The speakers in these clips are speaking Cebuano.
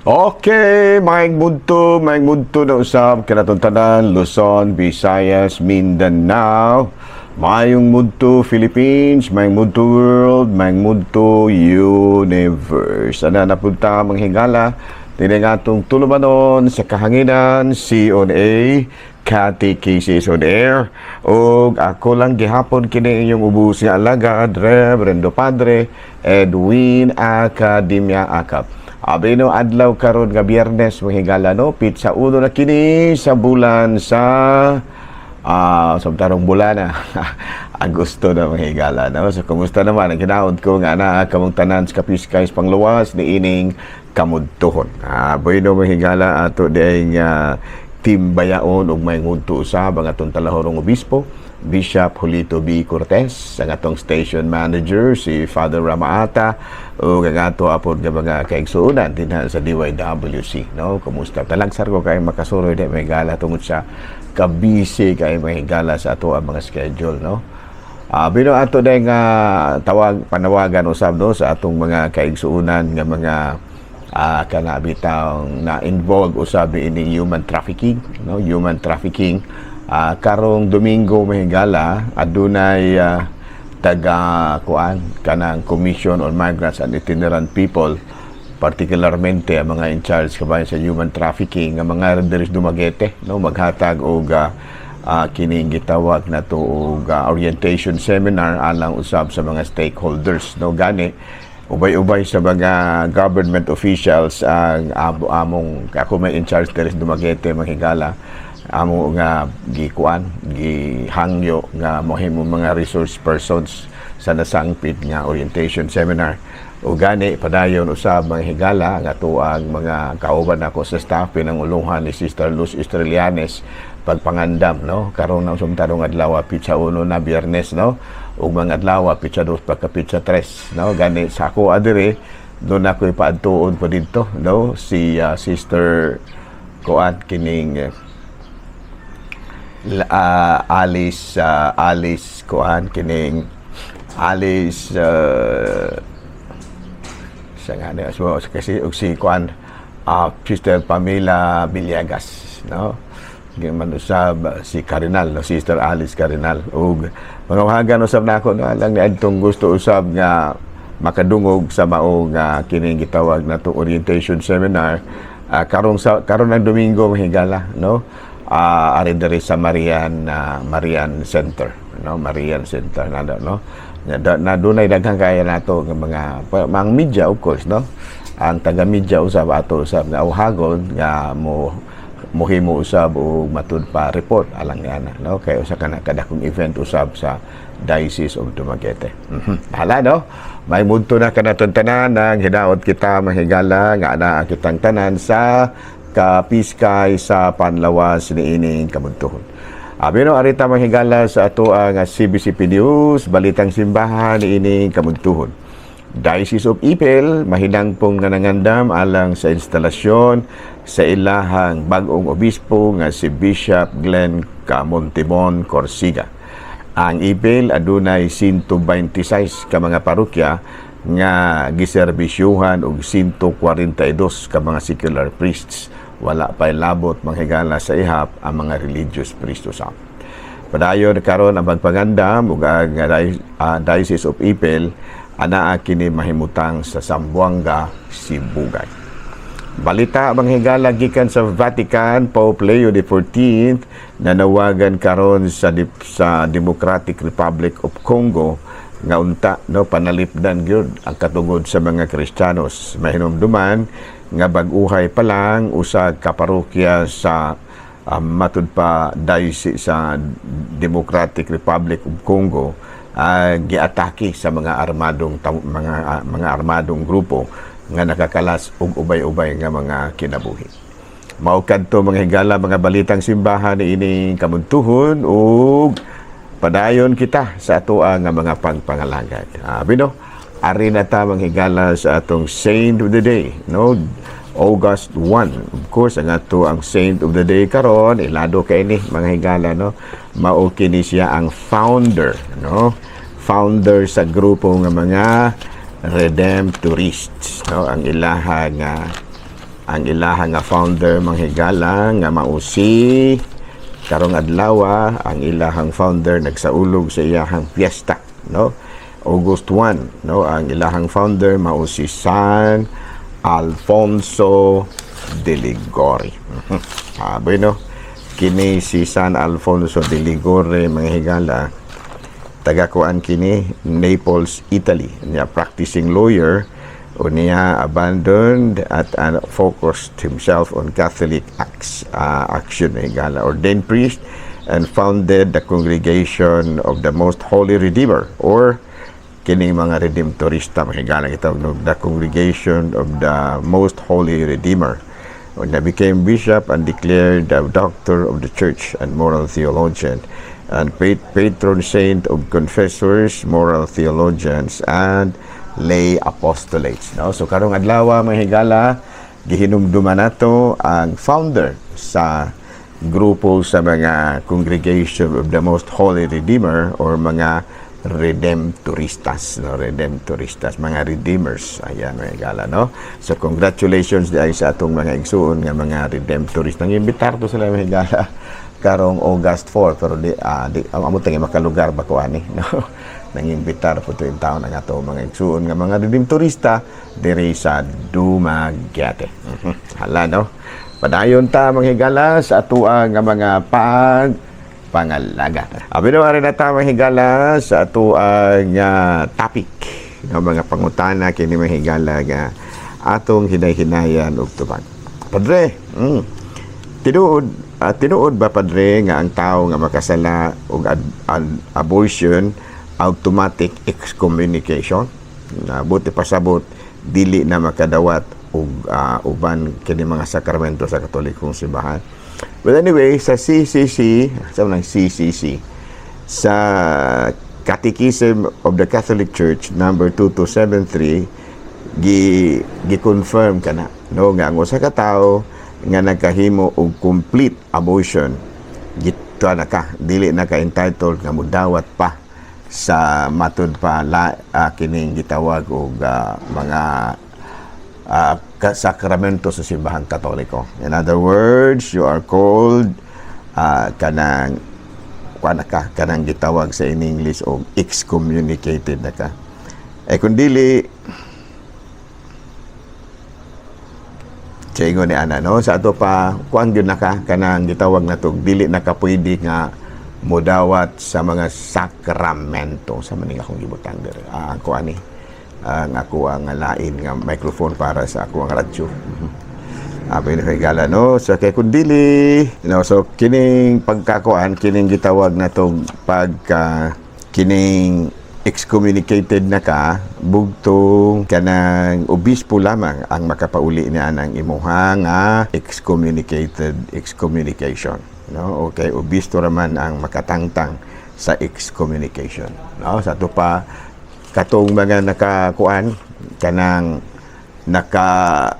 Okay, maayong budto na usab kanatong tanan, Luzon, Visayas, Mindanao. Maayong budto, Philippines, maayong budto, world, maayong budto, universe. Ana na punta, mga higala, dinhi atong tulumanon sa kahanginan, C on A, Catechesis on Air. Og ako lang gihapon kini inyong ubos nga alagad, Reverendo Padre Edwin Academia Acap. Abi no, adlaw karon nga Biyernes, mga higala, no, pitsa uno na kini sa bulan sa samtarong bulan na Agosto na, mga higala, no. So kumusta naman ang hinaot ko nga naa kamong tanan sa kapiskay sa pangluwas niining kamudtuhon. Bueno, mga higala, ato diay nga team bayaon ug may ngunto usab ang atong talahorong obispo, Bishop Julito B. Cortez, ang atong station manager si Father Ramaata, ug ang ato apod nga mga kaigsuonan dinha sa DYWC, no. Kumusta? Talagsar ko kay makasuroy di, mga higala, tungod sa kabisi kay, mga higala, sa ato ang mga schedule, no. Bino ato dahil nga tawag panawagan usab, no, sa atong mga kaigsuonan nga mga kana bitaw na involved usab ini human trafficking, no, human trafficking. Karong Domingo, mga higala, adunay taga kuan kanang Commission on Migrants and Itinerant People, particularmente ang mga in charge kabahin sa human trafficking nga mga diri sa Dumaguete, no, maghatag og kining gitawag na to og orientation seminar alang usab sa mga stakeholders, no. Gani ubay-ubay sa mga government officials ang among, ako may in charge diri sa Dumaguete, mga higala, amo nga gikuan, gihangyo nga mohimo mga resource persons sa nasangpit nga orientation seminar. O gani padayon usab, mga higala, nga tuang mga kauban ako sa staff pinanguluhan ni Sister Luz Estrelianes pagpangandam, no, karon ng sumtarong adlaw, pitsa uno na, Biyernes, no, ug mga adlaw pitsa dos pagka pitsa tres, no. Gani sa ako adire doon ako ipaadtuon ko didto, no, si Sister kuan kining Alice Alice kuan kining Alice sa nga ni so, kasi og si kuan Sister Pamela Villegas, no, man usab si Carinal, no, Sister Alice Carinal, ug mga uhagan usab nako, no, lang niadtong gusto usab nga makadungog sa mao nga kining gitawag nato orientation seminar karong sa karon ng Domingo, mga higala, no, ari diri sa Marian Marian Center, no, Marian Center na, no, na dunay daghang kaya nato nga mga media, of course, no, ang taga media usab ato usab nga uhagon nga mo mohimo usab og matud pa report alang niana, no, kay usa ka na kadakong event usab sa Diocese of Dumaguete. Hala, no, may mudto na kanaton tanan nang hinaot kita, mga higala, nga ana kitang tanan sa kapiskay sa panlawas niining kamudtuhon. Abi no, arita, mga higala, sa ato ang CBCP News, Balitang Simbahan niining kamudtuhon. Diocese of Ipil mahinangpong nanangandam alang sa instalasyon sa ilahang bag-ong obispo nga si Bishop Glenn Camontemon Corsiga. Ang Ipil adunay 126 ka mga parokya nga giserbisyuhan og 142 ka mga secular priests. Wala pa'y labot, mga higala, sa ihap ang mga religious priests usab. Padayon karon ang pagpangandam ug ang Diocese of Ipil anaa kini mahimutang sa Zamboanga, Sibugay. Balita, mga higala, gikan sa Vatican, Pope Leo XIV nanawagan karon sa Democratic Republic of Congo nga unta, no, panalipdan gyud ang katungod sa mga Kristiyanos. Mahinumduman nga bag-uhay pa lang usa ka parokya sa matud pa diocese sa Democratic Republic of Congo giatake sa mga armadong grupo nga nakakalas og ubay-ubay nga mga kinabuhi. Mao kadto, mga higala, mga balitang simbahan niining kamuntuhon ug padayon kita sa atoa nga mga pagpangalagad. Bino, ari na ta, mga higala, sa atong Saint of the Day, no? August 1. Of course, ang ato ang Saint of the Day karon, ilado kay ni, mga higala, no? Mao kini siya ang founder, no? Founder sa grupo nga mga Redemptorists, no? Ang ilaha nga Ang ilaha nga founder, mga higala, nga mao si karong adlaw, ang ilahang founder nagsaulog sa iyahang fiesta, no? August 1, no? Ang ilahang founder mao si San Alfonso de Ligori. Bueno, kini si San Alfonso de Ligori, mga higala, taga kuan kini, Naples, Italy. Niya practicing lawyer unya abandoned at focused himself on Catholic action, higala. Ordained priest and founded the Congregation of the Most Holy Redeemer or kining mga Redemptorista, mga higala, gitawag, no, the Congregation of the Most Holy Redeemer. When became bishop and declared the doctor of the church and moral theologian and patron saint of confessors, moral theologians, and lay apostolates. No? So karong adlaw, mga higala, gihinumduman nato ang founder sa grupo sa mga Congregation of the Most Holy Redeemer or mga Redemptoristas, no? Redemptoristas, mga Redeemers. Ayan, mga higala, no? So congratulations diay sa atong mga igsuon nga mga Redemptorist. Nangimbitar to sila, mga higala, karong August 4, pero di amo tingi makalugar ba ko ani, no? Nangimbitar po to yung taon ang ato mga igsuon nga mga Redemptorista diri sa Dumaguete. Hala, no? Padayon ta, mga higala, sa atoa nga mga pangalaga. Abi no, ari na ta, mga higala, sa atoa nga topic, no, mga pangutana kini, mga higala, nga atong hinay-hinayan og tubag. Padre, tinuod ba, padre, nga ang tao nga makasala og abortion, automatic excommunication? Na buot pasabot, dili na makadawat og uban kini mga sakramento sa Katolikong simbahan. But anyway, sa CCC, sa nang CCC, sa Catechism of the Catholic Church number 2273, gi gi-confirm kana, no, nga ang usa ka tawo nga nagkahimo og complete abortion, gitwa na ka, dili na ka entitled nga mudawat pa sa matud pa la, kining gitawag og mga sakramento sa Simbahang Katoliko. In other words, you are called kanang kuan na ka, kanang gitawag sa in English og excommunicated na ka. Eh kung dili sa ingon ni ana, no, sa ato pa, kuan gyud na ka, kanang gitawag na to, dili na ka pwede nga modawat sa mga sakramento. Sa maning akong gibutang diri, ang kuan ni ang ako ang lain nga microphone para sa ako ang radyo. Abi ni higala, no? So kay kun dili, no, so kining pagkakuan, kining gitawag na tong pagka kining excommunicated na ka, bugtong kanang obispo lamang ang makapauli niya ng imuha nga excommunicated, excommunication, no? Okay, obispo raman ang makatangtang sa excommunication, no? Sa ato pa, katong mga nakakuan, kanang naka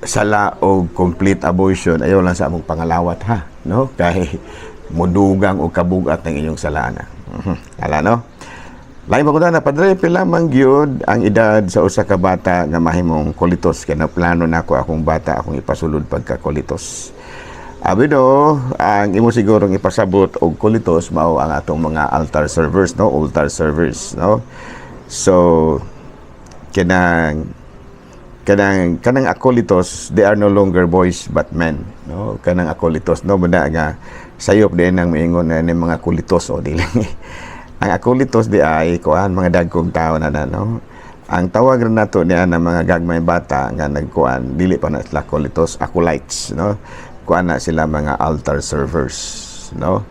sala og complete abortion, ayaw lang sa among pangalawat ha, no, kay mudugang og kabugat ng inyong salana. Ala, no? Lain pa ko na, padre, pila man gyud ang edad sa usa ka bata nga mahimong kolitos, kay na plano nako akong bata akong ipasulod pagka kolitos? Abi do, ang imo sigurong ipasabot og kolitos mao ang atong mga altar servers, no? Altar servers, no? So kanang akolitos, they are no longer boys but men, no? Kanang akolitos, no, muna nga sayop din ang moingon na ni mga kulitos o dili. Ang akolitos di ay kuan, mga dagkong tao na na, no? Ang tawag rin nato niya ng mga gagmay bata nga nagkuan, dili pa na sila kolitos, acolytes, no? Kuan na sila, mga altar servers, no?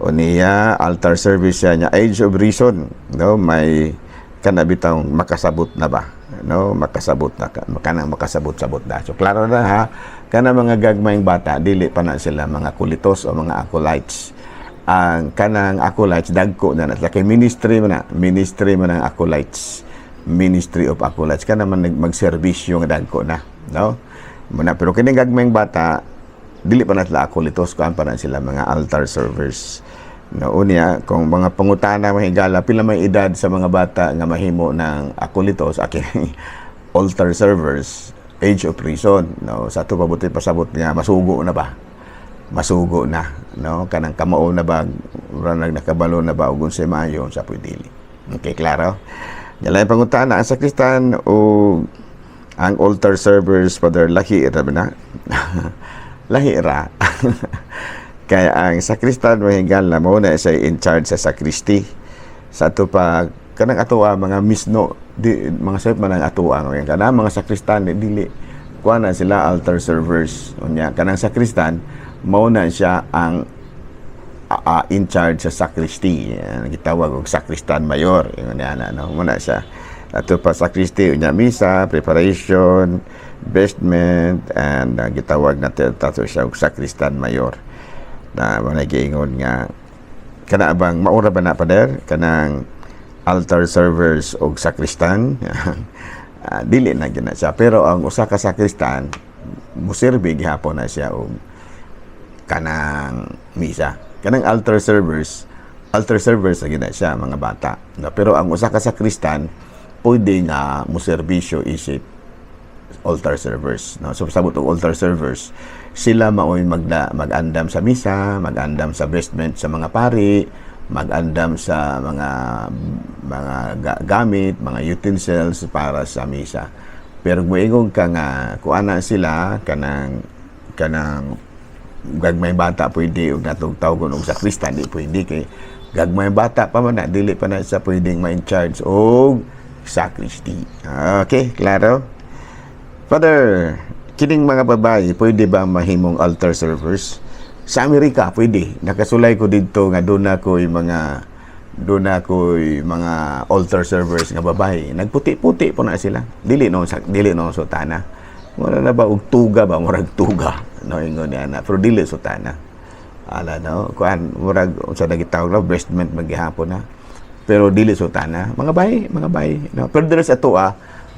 Unya altar service siya niya, age of reason, no? May kana bitawng makasabot na ba, no? Makasabot na ka, kanang makasabot-sabot na. So klaro na ha, kana mga gagmayng bata, dili pa na sila mga kulitos o mga acolytes. Ang kanang acolytes, dagko na na sila kay ministry man na, ministry man ang acolytes, ministry of acolytes, kana man magserbisyo nga dagko na, no? Muna, pero kining gagmayng bata, dili pa na sila akolitos, kuan pa na sila, mga altar servers, no? Unya kung mga pangutana, mga higala, pila may edad sa mga bata nga mahimo ng akolitos, akin altar servers? Age of reason, no? Sa ato pabuti pasabot nga masugo na ba, masugo na, no? Kanang kamao na ba, mura nag nakabalo na ba ug unsay maayo, unsa po'y dili. Okay, klaro. Yala pangutana, ang sakristan o ang altar servers, Father, lahi ra ba na? Lahi ra. Kaya ang sakristan, mga higala, mao na siya in charge sa sacristy. Sa ato pa kanang atoa mga misno di, mga sayop man ang atoa ngayon, kanang mga sakristan di, dili kuha na sila, altar servers. Unya kanang sakristan, mao na siya ang in charge sa sacristy. Yan, gitawag og sakristan mayor. Ingon niya na, no? Mao na siya ato pa sacristy, unya misa preparation, vestment, and gitawag natin tato siya og sakristan mayor na mao na giingon nga kana bang maura ba na, Pader, kanang altar servers og sakristan? Dili na gyud na siya, pero ang usa ka sakristan muserbi gihapon na siya og kanang misa. Kanang altar servers, altar servers na gyud na siya, mga bata, no? Pero ang usa ka sakristan pwede nga muserbisyo isip altar servers, no? So sabot og altar servers, sila maoy magandam sa misa, magandam sa vestment sa mga pari, magandam sa mga gamit, mga utensils para sa misa. Pero muingon ka nga kuana sila kanang gagmay bata pwede og natong tawgon og sakristan, di pwede kay gagmay bata pa man na, dili pa na siya pwedeng ma-in charge og sacristy. Okay, klaro. Father, kining mga babae, pwede ba mahimong altar servers? Sa Amerika, pwede. Nakasulay ko dito nga doon na ko mga altar servers nga babae. Nagputi-puti po na sila. Dili no sutana. Wala na ba og tuga ba, murag tuga. No, ingon niya na. Pero dili sutana. Ala no, kuan murag unsa na gitawag na vestment maghihapon na. Pero dili sutana. Mga bay, mga bay. No? Pero diri sa atoa,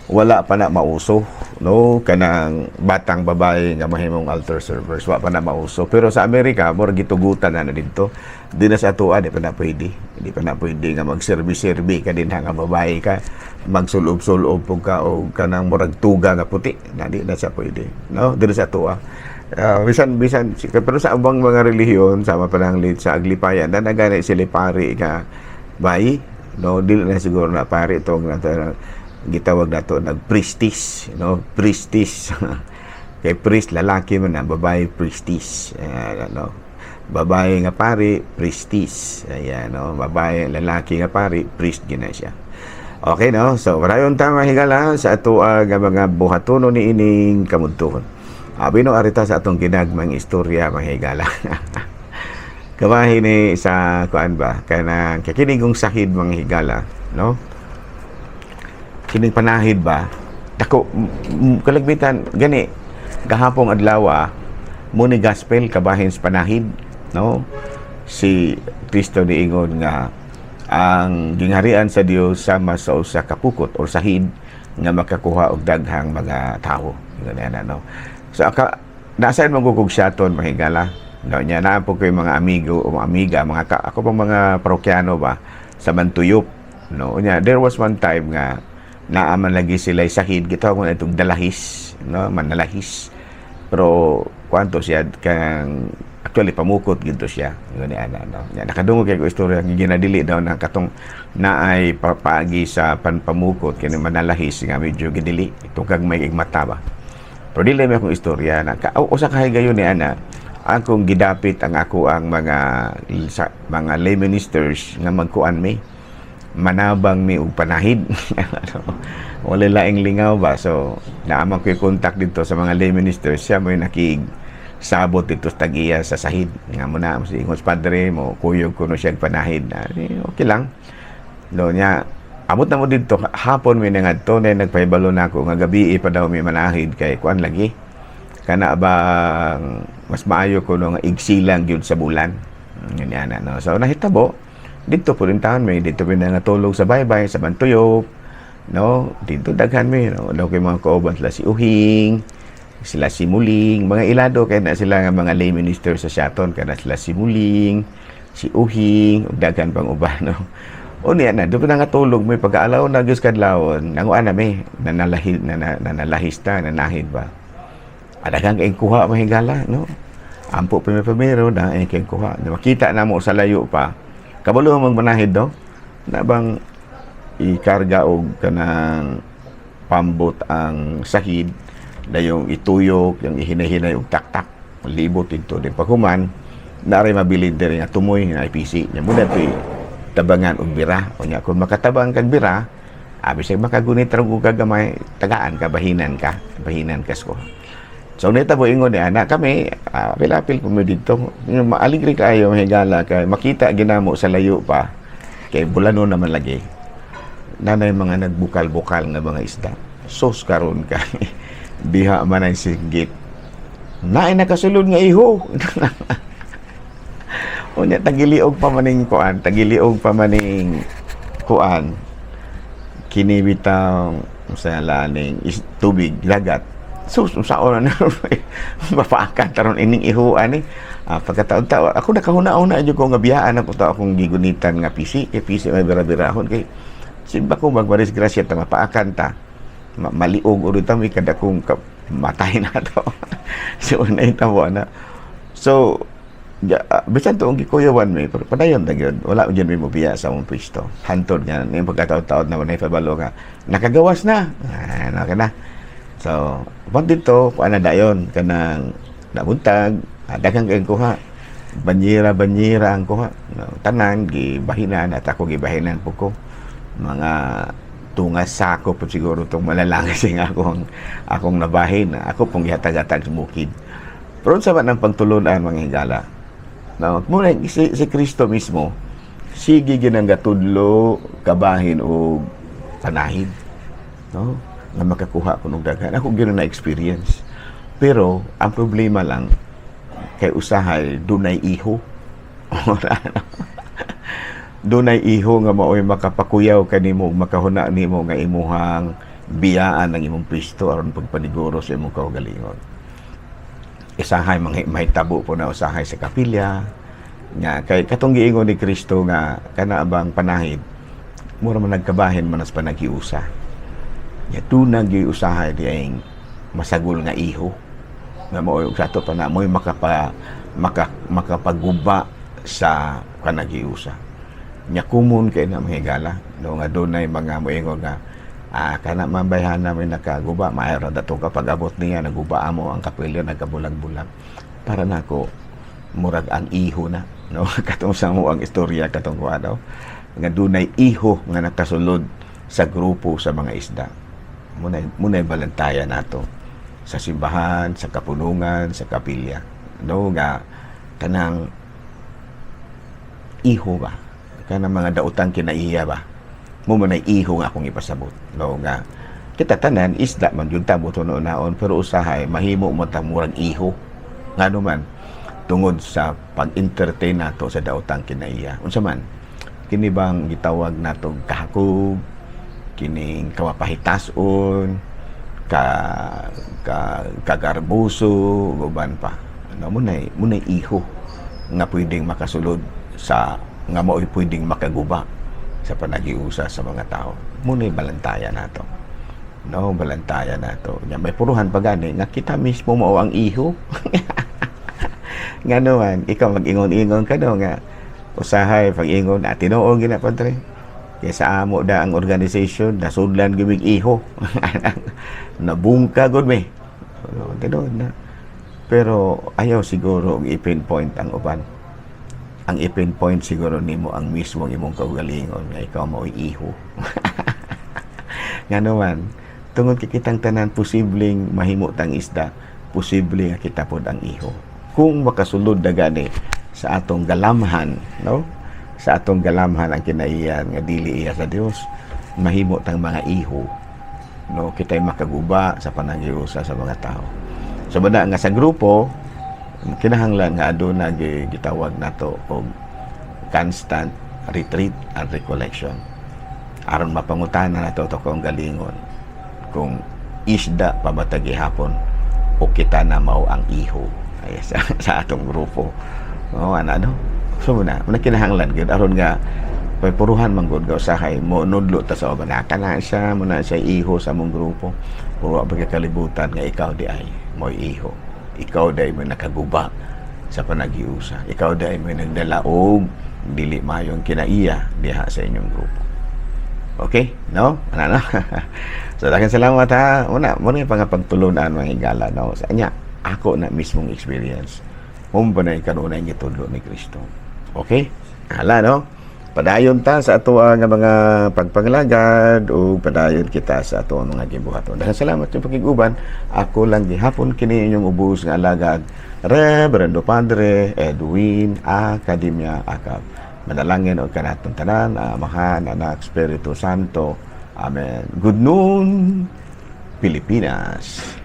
wala pa na mauso, no? Kanang batang babae nga mahimong altar servers, wa pa na mauso. Pero sa Amerika, murag gitugutan na na didto. Di na sa atoa, di pa na pwede. Di pa na pwede nga magserbi-serbi ka din nga babae ka, magsulob-sulob po ka o kanang murag tuga nga puti na, di na siya pwede, no? Diri sa atoa. Bisan bisan pero sa ubang mga relihiyon, sama pa lang sa Aglipayan na nagani sila pari nga bay, no? Dili na siguro na pari itong gitawag nato nag priestess, no? Priestess kay priest lalaki man na, babae priestess. Ayan, no? Babae nga pari, priestess. Ayan, no? Babae, lalaki nga pari, priest gina siya. Okay, no? So padayon ta, mga higala, sa ato nga mga buhatono ni ining kamudtuhon. Abi no arita sa atong ginagmang istorya, mga higala. Kabahin ni sa kuan ba, kanang kakinigong sahid, mga higala, no? Kining panahid ba, dako kalagmitan gani gahapong adlaw mo ni gospel kabahin sa panahid, no? Si Kristo niingon nga ang gingharian sa Dios sama sa usa ka pukot or sahid nga makakuha og daghang mga tawo. Ganyan, no? So aka nasa man gugug siyaton, mga higala, no? Nya naa po ko'y mga amigo o mga amiga, mga ka, ako pang mga parokyano ba sa Mantuyop, no? Nya there was one time nga naaman lagi sila sahid, gitawag mo itong dalahis, no? Manalahis, pero kwanto siya kang actually pamukot gito siya ngani ana, no? Nya nakadungog kay ko istorya nga ginadili daw na katong naay paagi sa panpamukot kini manalahis nga medyo gidili itong kag may mata ba. Pero dili may akong istorya na ka, o, usa ka higayon ni ana akong gidapit ang ako ang mga sa, mga lay ministers nga magkuan mi, manabang mi og panahid. Wala laing lingaw ba. So naaman ko yung contact dito sa mga lay ministers, siya mo yung nakig sabot dito sa tagiya sa sahid nga mo na si ingos, "Padre, mo kuyog kuno siya og panahid." Na eh, okay lang, no? Nya amot na mo didto hapon mi nangadto na nagpahibalo na ako nga gabi pa daw mi manahid kay kuan lagi kana bang mas maayo kuno nga igsilang gyud sa bulan. Yun yan, no? So nahitabo dito po rin taon may dito mi nangatulog sa baybay sa Bantuyop, no? Dito daghan mi, no? Daw kay mga kauban sila, si Uhing, sila si Muling, mga ilado kay na sila nga mga lay minister sa Siaton, kana sila si Muling, si Uhing, ug daghan pang uban, no? Unya na, doon na nga tulog may pag-aalaw na gyud kadlawon, nanguan na mi, nanalahi, nanalahis ta, nanahid ba. Adagang kayong kuha, mahigala, no? Ampo pa may pamero na ay kayong kuha. Na makita na mo sa layo pa. Kabalo mo magmanahid do? Na bang ikarga og kanang pambot ang sahid na yung ituyok, yung ihinay-hinay og taktak, libot dito din paghuman, naray mabilin diri nga tumoy nga IPC. Nya muna to'y tabangan og bira. Unya kung makatabang kag bira, abi siya makagunit ra og kagamay, tagaan ka, bahinan ka, bahinan ka sa kuha. So nita po ingon ni anak kami, apil-apil po mo dito. Yung maaligre kaayo, higala, kay makita ginamo sa layo pa kay bulano naman lagi. Nanay mga nagbukal-bukal nga mga isda. Sos karon kay diha man ay singgit. Naay nakasulod nga iho. Unya tagiliog pa maning kuan, tagiliog pa maning kuan. Kini bitang sa laning tubig dagat. Sus, unsaon na mapaakan taron ining ihuan ni. Pagkataon-taon, ako nakahuna-una jud ko nga biyaan ako to akong gigunitan nga pisi, kay pisi may bira-birahon kay simba ko magmaris grasya ta mapaakan ta. Maliog uri ta may kada kong matay na to. So nahitabo na. So ja, bisan tuong gikuyawan mi, pero padayon na gyud. Wala gyud mi mobiya sa among pwesto. Hantod nga ning pagkataon-taon na wala pabalo nga nakagawas na. Ah, na na. So, upon dito, kuan na dayon kanang nabuntag, daghang kayong kuha. Banyera banyera ang kuha. No, tanan gibahinan at ako gibahinan po ko. Mga tungas sako po siguro itong malalangis nga akong akong nabahin. Ako pong gihatag-hatag sa bukid. Pero unsa man ang pagtulunan, mga higala? No, muna si Kristo mismo sige ginang gatudlo kabahin og panahid. No? Nga makakuha ko og daghan. Ako gyud na experience. Pero ang problema lang kay usahay dunay iho. Wala na. Dunay iho nga maoy makapakuyaw kanimo, makahuna nimo nga imuhang biyaan ang imong pisto aron pagpaniguro sa imong kaugalingon. Usahay mga mahitabo po na usahay sa kapilya nga kay katong giingon ni Kristo nga kana bang panahid mura man nagkabahin man as panaghiusa. Nya tunag gyud usahay di ay masagol nga iho nga maoy sa ato pa na mo'y makapaguba sa panaghiusa. Nya common kay na, mga higala, no, nga dunay mga moingon nga kana man bayhana may nakaguba, maayo ra dato kapag abot niya naguba amo ang kapilya, nagkabulag-bulag. Para nako murag ang iho na, no, katong sa mo ang istorya katong kuha daw nga dunay iho nga nakasulod sa grupo sa mga isda. Munay balantayan nato sa simbahan, sa kapulungan, sa kapilya, no, nga kanang iho ba, kanang mga daotang kinaiya ba mo man ay iho nga akong ipasabot, no, nga kita tanan isda man gyud ta buto naon, pero usahay mahimo mo ta murag iho ngano man tungod sa pag-entertain nato sa daotang kinaiya. Unsa man kini bang gitawag nato kahakog, kining kamapahitason, ka ka kagarbuso, uban pa, ano, munay iho nga pwedeng makasulod sa nga mao'y pwedeng makaguba sa panagiusa sa mga tao. Munay balantayan nato, no, balantayan nato. Nya may puruhan pa gani nga kita mismo mao ang iho. Ngano man ikaw mag-ingon-ingon ka, no, nga usahay pag-ingon na tinuod gina, padre, kaya sa amo da ang organization nasudlan gimig iho, nabungka gud mi. Tinuod na, pero ayaw siguro og i-pinpoint ang uban. Ang i-pinpoint siguro nimo ang mismo ang imong kaugalingon nga ikaw mao'y iho. Ngano man tungod kay kitang tanan posibleng mahimo tang isda, posible nga kita pod ang iho kung makasulod na gani sa atong galamhan, no, sa atong galamhan ang kinaiyan nga dili iya sa Dios, mahimo tang mga iho, no, kita'y makaguba sa panaghiusa sa mga tao. So bana nga sa grupo kinahanglan nga aduna gitawag nato og constant retreat and recollection aron mapangutana nato to kung galingon kung isda pa ba ta gihapon o kita na mao ang iho ay sa atong grupo. No, ana, no. So muna, muna kinahanglan gyud aron nga Pay puruhan man gud ga usahay mo nudlo ta sa uban, kana siya mo na siya iho sa among grupo. Pero wa pa kalibutan nga ikaw di ay mo'y iho. Ikaw di ay mo nakaguba sa panagiusa. Ikaw di ay mo nagdala og dili mayong kinaiya diha sa inyong grupo. Okay? No? Ano na? So, daghang salamat ha. Una, muna yung pangapagtulunan, mga higala. No? Sa anya, ako na mismong experience. Mao na kanunay gitudlo ni Kristo. Okay? Hala, no? Padayon ta sa ato nga mga pagpangalagad o padayon kita sa ato ang mga gibuhaton. Daghang salamat yung pakiguban. Ako lang gihapon kini inyong ubos nga alagad, Reverendo Padre Edwin Academia Acab. Manalangin og kanatong tanan, Amahan, Anak, Espiritu Santo. Amen. Good noon, Pilipinas.